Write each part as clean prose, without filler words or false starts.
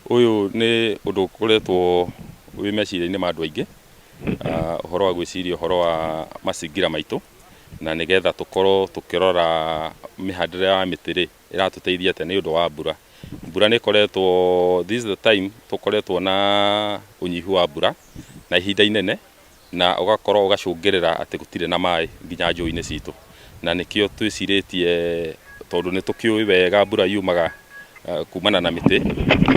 Ũyũ nĩ ũndũ ũkoretwo wĩ meciria-inĩ ma andũ aingĩ, ũhoro wa gwĩciria ũhoro wa mazingira maitũ, na nĩgetha tũkorwo tũkĩrora mĩhandĩre ya mĩtĩ rĩ, ĩratũteithia atĩa nĩ ũndũ wa mbura. Mbura nĩ ĩkoretwo, this is the time tũkoretwo na ũnyihu wa mbura na ihinda inene, na ũgakorwo ũgacũngĩrĩra atĩ gũtirĩ na maĩ nginya njũĩ-inĩ citũ. Na nĩkĩo twĩcirĩtie tondũ nĩ tũkĩũĩ wega mbura yumaga kumana na mĩtĩ,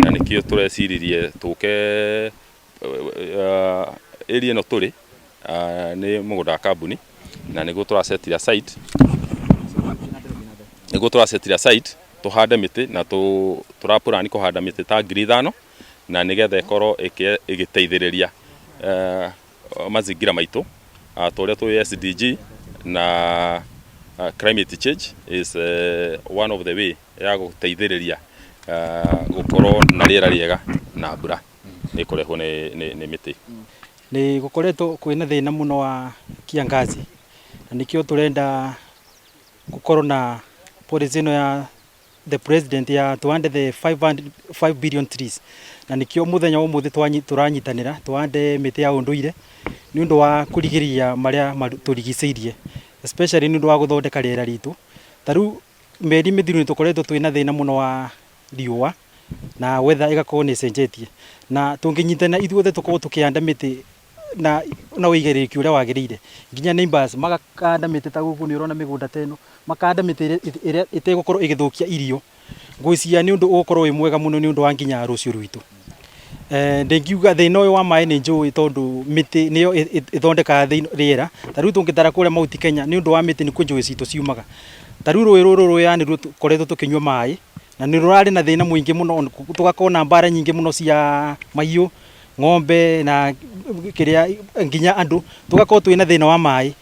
na nĩkĩo tũreciririe tũke area ĩno tũrĩ nĩ mũgũnda wa kambuni, na nĩguo tũrasetire aside, nĩguo tũrasetire aside tũhande mĩtĩ na tũraplan kũhanda mĩtĩ ta 5,000, na nĩgetha ĩkorwo ĩgĩteithĩrĩria mazingira maitũ ta ũrĩa tũĩ SDG na climate change is one of the way ya gũteithĩrĩria gũkorwo na rĩera rĩega na mbura nĩ kũrehwo nĩ mĩtĩ. Nĩ gũkoretwo kwĩna thĩna mũno wa kiangazi, na nĩkĩo tũrenda gũkorwo na policy ĩno ya the president ya tuhande the 5 billion trees, na nĩkĩo mũthenya wa ũmũthĩ tũranyitanĩra tuhande mĩtĩ ya ũndũire nĩ ũndũ wa kũrigĩrĩria marĩa tũrigicĩirie, especially nĩ ũndũ wa gũthondeka rĩera ritũ. Ta rĩu mĩeri mĩthiru nĩ tũkoretwo twĩna thĩna mũno wa riũa na weather ĩgakorwo nĩ ĩcenjetie, na tũngĩnyitana ithuothe tũkorwo tũkĩhanda mĩtĩ na ũigĩrĩrĩki ũrĩa wagĩrĩire, nginya neighbors makahanda mĩtĩ ta gũkũ nĩ ũrona mĩgũnda ta ĩno, makahanda mĩtĩ ĩrĩa ĩtegũkorwo ĩgĩthũkia irio. Ngwĩciria nĩ ũndũ ũgũkorwo wĩ mwega mũno nĩ ũndũ wa nginya rũciũ rwitũ. Ndingiuga thĩna ũyũ wa maĩ nĩ njũĩ, tondũ mĩtĩ nĩyo ĩthondekaga rĩera. Ta rĩu tũngĩtara kũrĩa Mount Kenya, nĩ ũndũ wa mĩtĩ nĩkuo njũĩ citũ ciumaga. Ta rĩu rũĩ rũrũ rũĩ nĩruo tũkoretwo tũkĩnyua maĩ, na nĩ rũrarĩ na thĩna mũingĩ mũno, tũgakorwo na mbara nyingĩ mũno cia mahiũ, ng'ombe na kĩrĩa nginya andũ, tũgakorwo twĩna thĩna wa maĩ.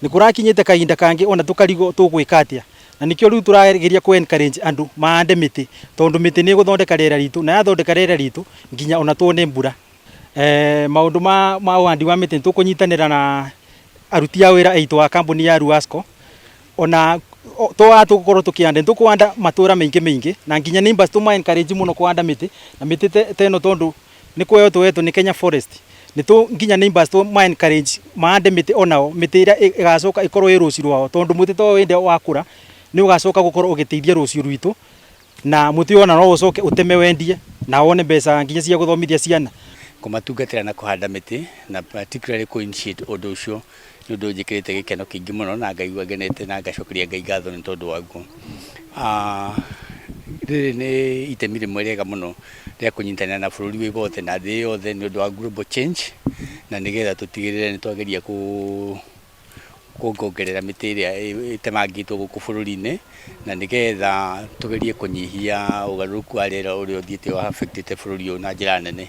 Nĩ kũrakinyĩte kahinda kangĩ ona tũkarigwo tũgwĩka atĩa, na nĩkĩo rĩu tũrageria kũ encourage andũ mahande mĩtĩ, tondũ mĩtĩ nĩ ĩgũthondeka rĩera ritũ, na yathondeka rĩera ritũ nginya ona tuone mbura. Maũndũ ma ũhandi wa mĩtĩ, nĩ tũkũnyitanĩra na aruti a wĩra aitũ a kambuni ya Ruasco, ona twaga tũgũkorwo tũkĩhanda, nĩ tũkũhanda matũra maingĩ maingĩ, na nginya neighbors tũma encourage mũno kũhanda mĩtĩ, na mĩtĩ ta ĩno tondũ nĩ kũheo tũhetwo nĩ Kenya Forest, nĩ tũ nginya neighbors tũma encourage mahande mĩtĩ onao, mĩtĩ ĩrĩa ĩgacoka ĩkorwo ĩ rũciũ rwao, tondũ mũtĩ ta ũyũ hĩndĩ ĩrĩa wakũra nĩ ũgacoka gũkorwo ũgĩteithia rũciũ rwitũ, na mũtĩ ũyũ ona no ũcoke ũteme wendie na wone mbeca nginya cia gũthomithia ciana. Kũmatungatĩra na kũhanda mĩtĩ na particularly kũ initiate ũndũ ũcio nĩ ũndũ ũnjĩkĩrĩte gĩkeno kĩingĩ mũno na ngaigua ngenete na ngacokeria Ngai ngatho nĩ tondũ waguo. Rĩrĩ nĩ itemi rĩmwe rĩega mũno rĩa kũnyitanĩra na bũrũri wĩ wothe na thĩ yothe nĩ ũndũ wa global change, na nĩgetha tũtigĩrĩre nĩ twageria kuongerera mĩtĩ ĩrĩa ĩtemangĩtwo gũkũ bũrũri-inĩ, na nĩgetha tũgerie kũnyihia ũgarũrũku wa rĩera ũrĩa ũthiĩte affect bũrũri ũyũ na njĩra nene.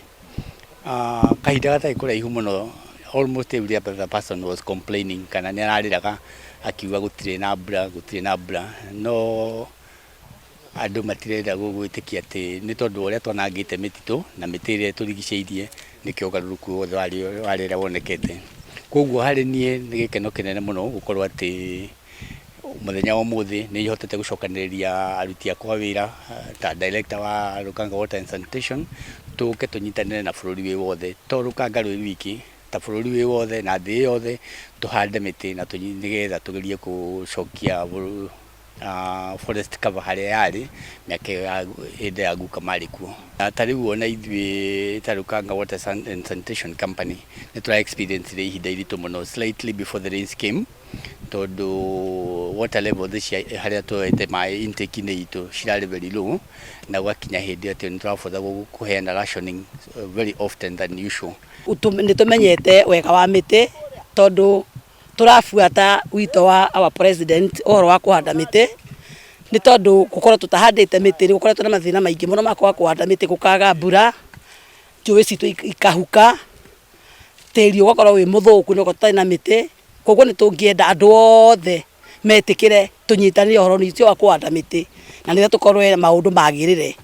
Kahinda gatarĩ kũraihu mũno, almost every other person was complaining kana nĩ ararĩraga akiuga gũtirĩ na mbura, gũtirĩ na mbura, no andũ matirenda gwĩtĩkia atĩ nĩ tondũ wa ũrĩa twanangĩte mĩtitũ na mĩtĩ ĩrĩa ĩtũrigicĩirie, nĩkĩo ũgarũrũku wothe wa rĩera wonekete. Koguo harĩ niĩ nĩ gĩkeno kĩnene mũno gũkorwo atĩ mũthenya wa ũmũthĩ nĩ hotete gũcokanĩrĩria aruti akwa a wĩra ta director wa Rukanga Water and Sanitation, tũke tũnyitanĩre na bũrũri wĩ wothe, to Rukanga rwĩ rwiki, ta bũrũri wĩ wothe na thĩ yothe, tũhande mĩtĩ na nĩgetha tũgerie gũcokia forest cover harĩa yarĩ mĩaka ĩyo ya hĩndĩ ya guka marĩ kuo. Ta rĩu ona ithuĩ ta Rukanga Water and Sanitation Company nĩ tũra experience ihinda iritũ mũno slightly before the rains came, tondũ water levels cia harĩa tuoete maĩ intake-inĩ itũ cirarĩ very low, na gwakinya hĩndĩ atĩ nĩ tũrabothagwo kũheana rationing very often than usual. Nĩ tũmenyete wega wa mĩtĩ, tondũ tũrabuata wito wa our president ũhoro wa kũhanda mĩtĩ, nĩ tondũ gũkorwo tũtahandĩte mĩtĩ nĩ gũkoretwo na mathĩna maingĩ mũno ma kwaga kũhanda mĩtĩ, gũkaga mbura, njũĩ citũ ikahuka, tĩri ũgakorwo wĩ mũthũku nĩ gũkorwo tũtarĩ na mĩtĩ. Koguo nĩ tũngĩenda andũ othe metĩkĩre tũnyitanĩre ũhoro-inĩ ũcio wa kũhanda mĩtĩ, na nĩgetha tũkorwo maũndũ magĩrĩre,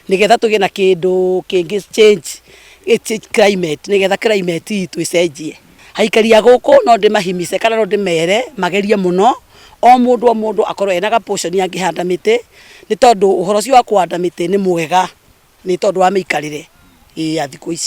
nĩgetha tũgĩe na kĩndũ kĩngĩ change climate, nĩgetha climate itũ ĩcenjie. Aikari a gũkũ no ndĩmahimice kana no ndĩmere magerie mũno, o mũndũ o mũndũ akorwo ena ga portion angĩhanda mĩtĩ, nĩ tondũ ũhoro ũcio wa kũhanda mĩtĩ nĩ mwega. Nĩ tondũ wa mĩikarĩre ya thikũ ici.